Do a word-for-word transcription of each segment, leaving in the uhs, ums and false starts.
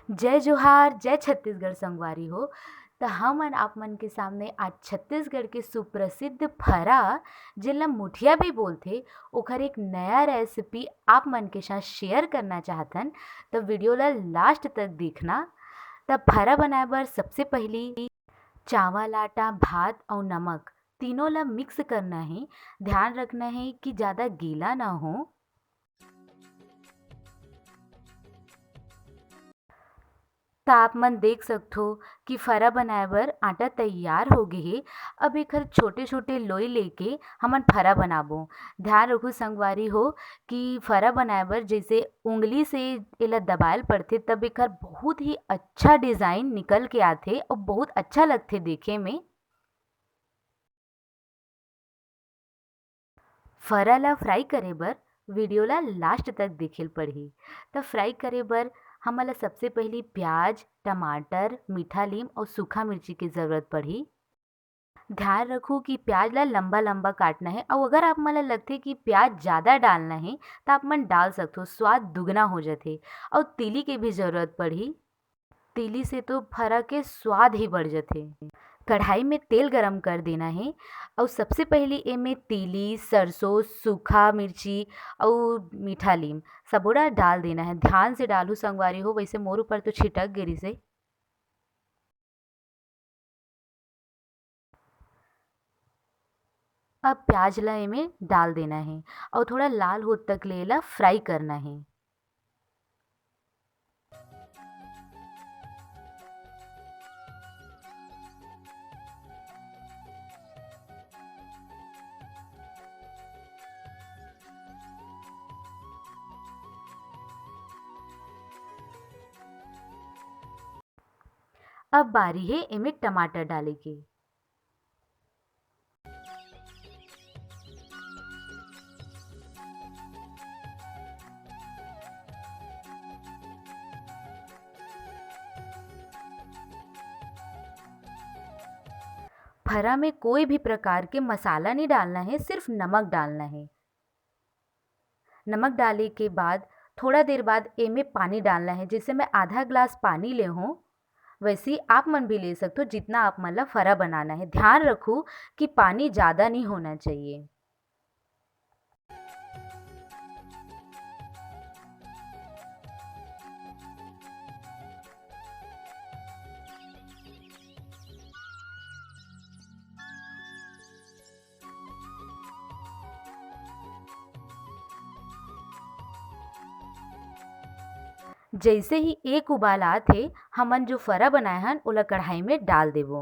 जय जोहार, जय छत्तीसगढ़ संगवारी हो। त हमन आप मन के सामने आज छत्तीसगढ़ के सुप्रसिद्ध फरा, जेला मुठिया भी बोलथे, ओखर एक नया रेसिपी आप मन के साथ शेयर करना चाहथन। त वीडियो ला लास्ट तक देखना। त फरा बनाए बर सबसे पहिली चावल आटा, भात अउ नमक तीनों ला मिक्स करना हे। ध्यान रखना हे कि ज़्यादा गीला ना हो। त आप मन देख सकथो कि फरा बनाए बर आटा तैयार हो गे हे। अब एखर छोटे-छोटे लोई लेके हमन फरा बनाबो। ध्यान रखू संगवारी हो कि फरा बनाए बर जैसे उंगली से एला दबायल पड़थे, तब एखर बहुत ही अच्छा डिजाइन निकल के आथे अउ बहुत अच्छा लगथे देखे में। फरा ला फ्राई करे बर वीडियो ला लास्ट तक देखे ल पड़ही। त फ्राई करे बर हमन ला सबसे पहिली प्याज, टमाटर, मीठा लीम अउ सूखा मिर्ची के जरूरत पड़ही। ध्यान रखू कि प्याज ला लंबा-लंबा काटना हे, अउ अगर आप मन ला लगथे कि प्याज ज़्यादा डालना हे, त आप मन डाल सकथो, स्वाद दुगना हो जथे। अउ तिली के भी जरूरत पड़ही। तिली से तो फरा के स्वाद ही बढ़ जथे। कढ़ाई में तेल गरम कर देना हे अउ सबसे पहिली एमे तिली, सरसों, सूखा मिर्ची अउ मीठा लीम सबो ला डाल देना हे। ध्यान से डालहू संगवारी हो, वैसे मोर ऊपर तो छिटक गे रिहिसे। अब प्याज ला एमे डाल देना हे अउ थोड़ा लाल होत तक ले एला फ्राई करना हे। अब बारी हे एमे टमाटर डाले के। फरा में कोई भी प्रकार के मसाला नहीं डालना है, सिर्फ नमक डालना है। नमक डाले के बाद थोड़ा देर बाद एमे पानी डालना है। जैसे मैं आधा ग्लास पानी ले हूँ, वैसे ही आप मन भी ले सकते हो, जितना आप मन ला फरा बनाना है। ध्यान रखो कि पानी ज़्यादा नहीं होना चाहिए। जैसे ही एक उबाल आत हे, हमन जो फरा बनाए हन, ओला कढ़ाई में डाल देबो।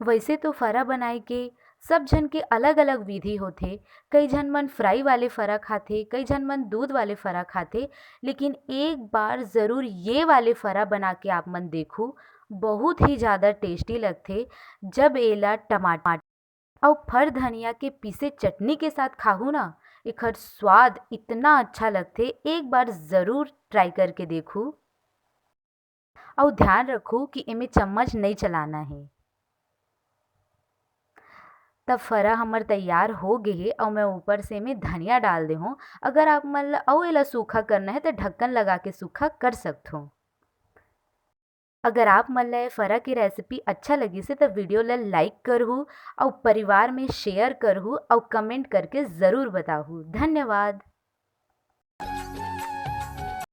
वैसे तो फरा बनाए के सब झन के अलग-अलग विधि होथे। कई झन मन फ्राई वाले फरा खाथे, कई झन मन दूध वाले फरा खाथे, लेकिन एक बार ज़रूर ये वाले फरा बना के आप मन देखू, बहुत ही ज़्यादा टेस्टी लगथे। जब एला टमाटर अउ फर धनिया के पीसे चटनी के साथ खाहू ना, एखर स्वाद इतना अच्छा लगथे, एक बार ज़रूर ट्राई करके देखू। अउ ध्यान रखू कि एमे चम्मच नइ चलाना हे। त फरा हमर तैयार हो गे हे अउ मैं ऊपर से एमे धनिया डाल दे हूँ। अगर आप मन ल अउ एला सूखा करना हे त ढक्कन लगा के सूखा कर सकथो। अगर आप मन ल ए फरा के रेसिपी अच्छा लगिस हे त वीडियो ल लाइक करहू अउ परिवार में शेयर करहू अउ कमेंट करके ज़रूर बताहू। धन्यवाद।